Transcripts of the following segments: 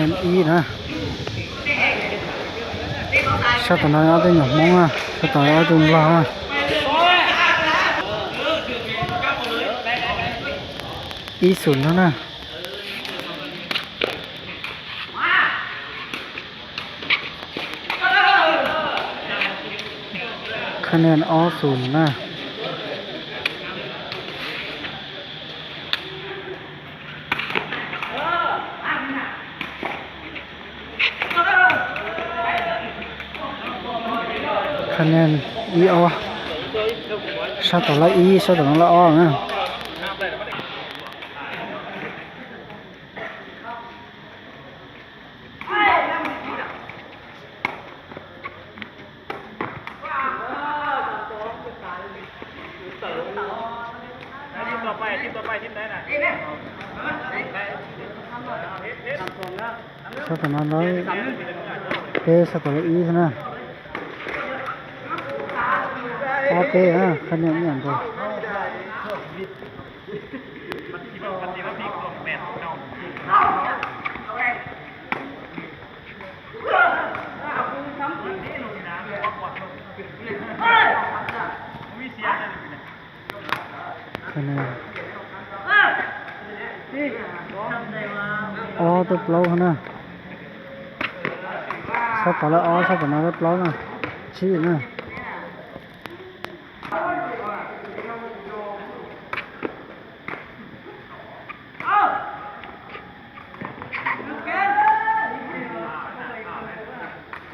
Ib na, sab tom no ob tug nyuam Hmoob na, sab tom no ob tug Nplog na. Ib xum no na. Khab niam ob xum na. Khab niam ib ob, sab tom lab ib, sab tom no lab ob na. Sab tom no lab peb, sab tom lab ib xwb na. Ob peb, khab niam ib yam nkaus. Ob tug plaub na. Sab tom lab ob, sab tom no lab plaub na. Tsib na.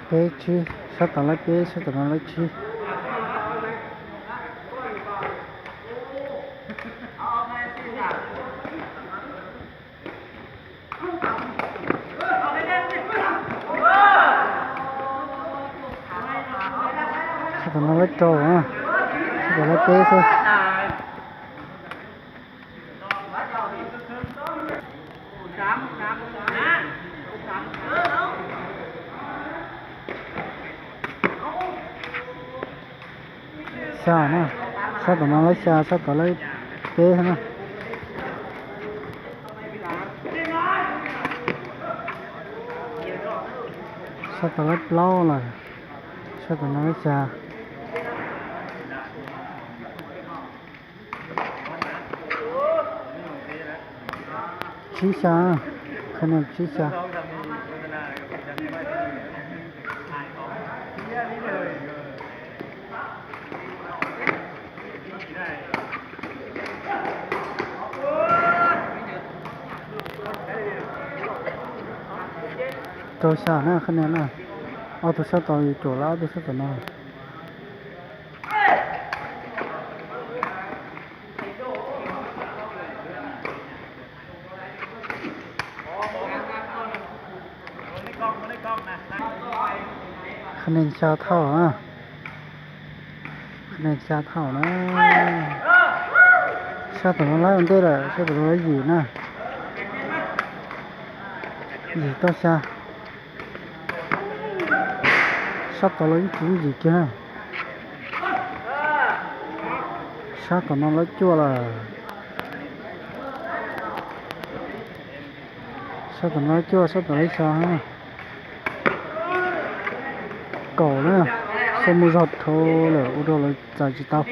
Peb tsib, sab tom lab peb, sab tom no lab tsib. Sab tom no lab rau, sab tom lab peb xwb. Xya na, sab tom no lab xya, sab tom lab peb na. Sab tom lab plaub lawm, sab tom no lab xya. Tsib xya, khab niam tsib xya. Rau xya na, khab niam na. Ob tug sab tod yuav cuam lawm, ob tug sab tom no. Khab niam xya thauj, khab niam xya thauj na. Sab tom no lab ua ntej lawm, sab tom no lab yim na. Yim tauj xya. Sab tod los ib tug yim kiag na. Sab tom no lab cuaj lawm. Sab tom no lab cuaj, sab tom lab xya. Kaum na, sab muaj zog dhau lawm ua rau lawv txais tsis tau.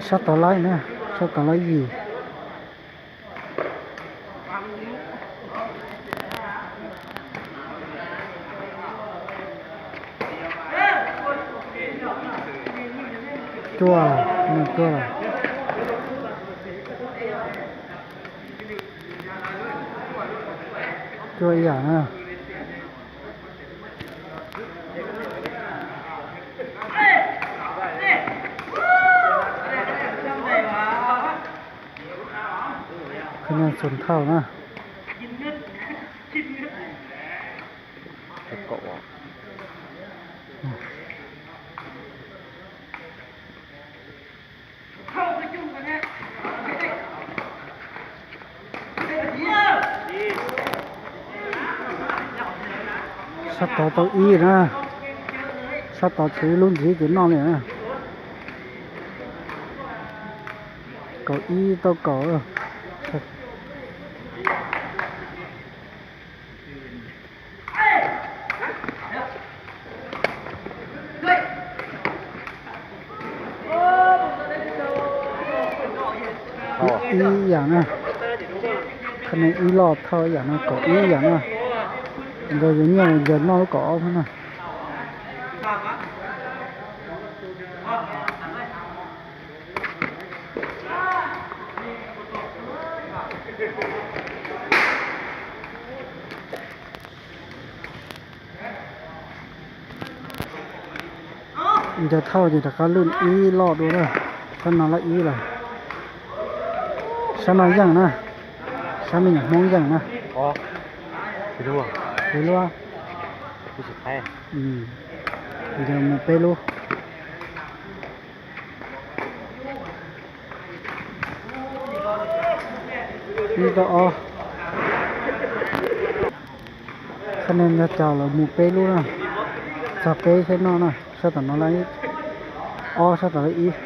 Sab tod lab na, sab tod lab yim. Cuaj, cuaj, cuaj ib yam na. Khab niam xoom thauj na. Sab tod tau ib na, sab tod tshuav ib lub ntxiv ces noj li na. Kaum ib tau kaum. Ib yam na. Qhov no ib loj thauj ib yam no, kaum ib yam na. Nkawd yuav nyiaj los nkawd noj lub kaum ob na. Nkawd thauj ces rov qab lwj ib loj dua na. Sab no loj ib lawm. Sab no yeej na. Sab me nyuam Hmoob yeej na. Kuv luaj. Nkawd mus peb lub. Ib tau ob. Qhov no nco cov lawv mus peb lub na. Txog peb thiab noj na. Sab tom no loj ib, ob sab tom loj ib.